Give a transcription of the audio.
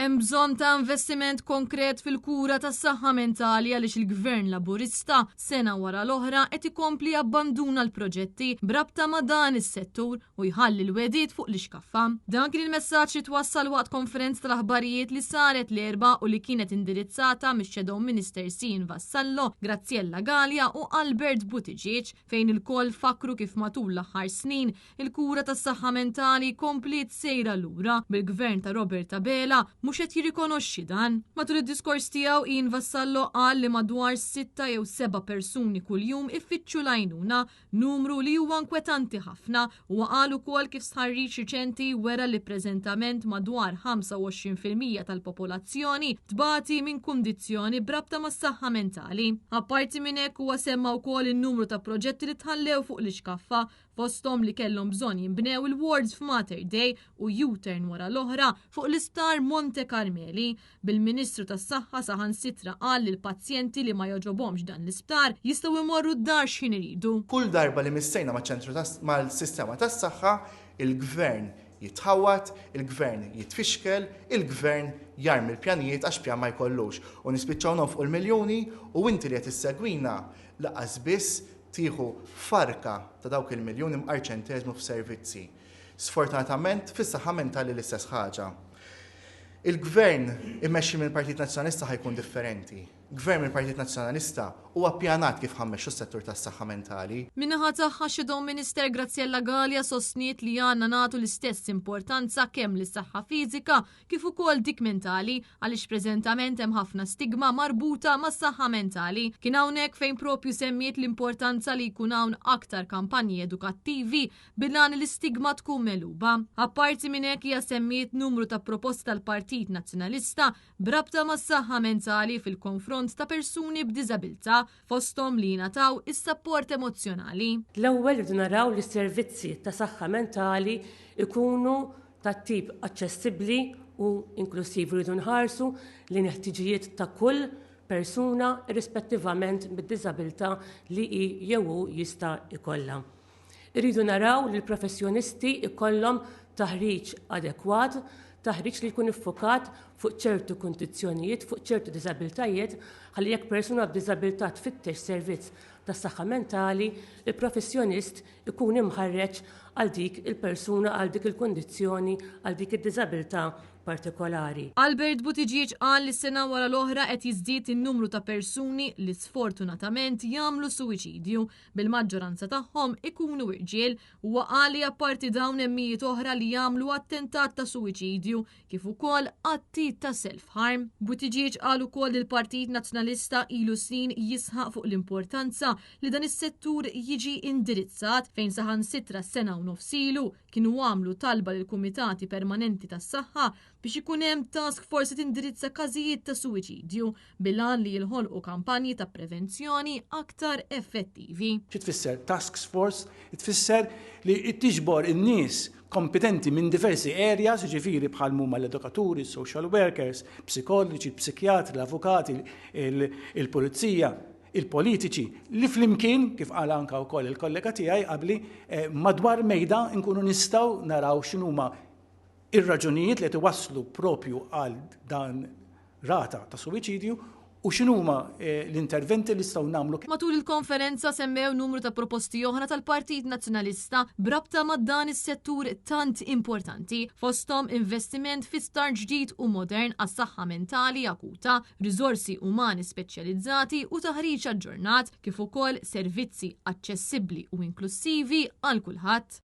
Hemm bżonn ta' investiment konkret fil-kura tas-saħħa mentali għaliex il-Gvern Laburista sena wara l-oħra qed ikompli jabbanduna l-proġetti b'rabta ma' dan is-settur u jħalli l-wegħdiet fuq l-ixkaffa. Dan kien il-messaġġ li twassal waqt konferenza tal-aħbarijiet li saret l-Erbgħa u li kienet indirizzata mix-Shadow Ministers Ian Vassallo, Graziella Galea u Albert Buttigieg fejn ilkoll fakkru kif matul l-aħħar snin Il-kura tas-saħħa mentali kompliet sejra lura, bil-Gvern ta' Robert Abela mhux qed jirrikonoxxi dan. Matul id-diskors tiegħu, Ian Vassallo qal li madwar sitta jew seba' persuni kuljum ifittxu l-għajnuna, numru li huwa nkwetanti ħafna. Huwa qal ukoll kif stħarriġ riċenti wera li preżentament madwar 25% tal-popolazzjoni tbati minn kundizzjoni b'rabta mas-saħħa mentali. Apparti minn hekk huwa semma wkoll in-numru ta' proġetti li tħallew fuq l-ixkaffa fosthom li kellhom bżonn jinbnew il-wards f'Mater Dei u U-turn wara l-oħra fuq l-Isptar Monte Carmeli, bil-Ministru tas-Saħħa saħansitra qal li l-pazjenti li ma jogħġobhomx dan l-isptar jistgħu jmorru d-dar x'ħin iridu. Kull darba li missejna maċ-ċentru mal-sistema tas-saħħa, il-Gvern jitħawwad, il-Gvern jitfixkel, il-Gvern jarmi l-pjanijiet għax pjan ma jkollux u nispiċċaw nonfqu l-miljuni u inti li qed issegwina laqas biss tieħu farka ta' dawk il-miljuni mqar ċenteżmu f'servizzi. Sfortunatament, fis-saħħa mentali l-istess ħaġa. Il-Gvern immexxi mill-Partit Nazzjonalista ħa jkun differenti. Gvern mill-Partit Nazzjonalista huwa ppjanat kif ħa mmexxu s-settur tas-saħħa mentali. Min-naħa tagħha, Shadow Minister Graziella Galea sostniet li għandna nagħtu l-istess importanza kemm lis-saħħa fiżika kif ukoll dik mentali għaliex preżentament hemm ħafna stigma marbuta mas-saħħa mentali. Kien hawnhekk fejn propju semmiet l-importanza li jkun hawn aktar kampanji edukattivi bil-għan li l-istigma tkun megħluba. Apparti minn hekk hija semmiet numru ta' proposti tal-Partit Nazzjonalista b'rabta mas-saħħa mentali fil-konfront ta' persuni b'diżabilità fosthom li jingħataw is-sapport emozzjonali. L-ewwel irridu naraw li s-servizzi ta' saħħa mentali jkunu tat-tip aċċessibbli u inklussiv. Irridu nħarsu lejn il-ħtiġijiet ta' kull persuna irrispettivament mid-diżabilità li hi jew hu jista' jkollha. Irridu naraw li l-professjonisti jkollhom taħriġ adekwat, taħriġ li jkun iffukat fuq ċertu kundizzjonijiet, fuq ċertu diżabilitajiet, ħalli jekk persuna b'diżabilità tfittex servizz tas-saħħa mentali, il-professjonist ikun imħarreġ għal dik il-persuna, għal dik il-kundizzjoni, għal dik id-diżabilità partikolari. Albert Buttigieg qal li sena wara l-oħra qed jiżdied in-numru ta' persuni li sfortunatament jagħmlu suwiċidju, bil-maġġoranza tagħhom ikunu irġiel. Huwa qal li apparti dawn hemm mijiet oħra li jagħmlu attentat ta' suwiċidju kif ukoll atti ta' self-harm. Buttigieg qal ukoll li l-Partit Nazzjonalista ilu snin jisħaq fuq l-importanza li dan is-settur jiġi indirizzat fejn saħansitra sena u nofs ilu kienu għamlu talba lill-Kumitati Permanenti tas-Saħħa biex ikun hemm task force li tindirizza każijiet ta' suwiċidju bil-għan li jinħolqu kampanji ta' prevenzjoni aktar effettivi. Xi tfisser task force? Tfisser li tiġbor in-nies kompetenti minn diversi areas, jiġifieri bħal huma l-edukaturi, social workers, psikoloġi, psikjatri, l-avukati, il-pulizija, il-politiċi, li flimkien, kif qal anka wkoll il-kollega tiegħi qabli, eh, madwar mejda nkunu nistgħu naraw x'inhuma ir-raġunijiet li qed iwasslu propju għal dan rata ta' suwiċidju u x'inhuma eh, l-interventi li nistgħu nagħmlu. Matul il-konferenza semmew numru ta' proposti oħra tal-Partit Nazzjonalista b'rabta ma' dan is-settur tant importanti, fosthom investiment fi sptar ġdid u modern għas-saħħa mentali akuta, riżorsi umani speċjalizzati u taħriġ aġġornat, kif ukoll servizzi aċċessibbli u inklussivi għal kulħadd.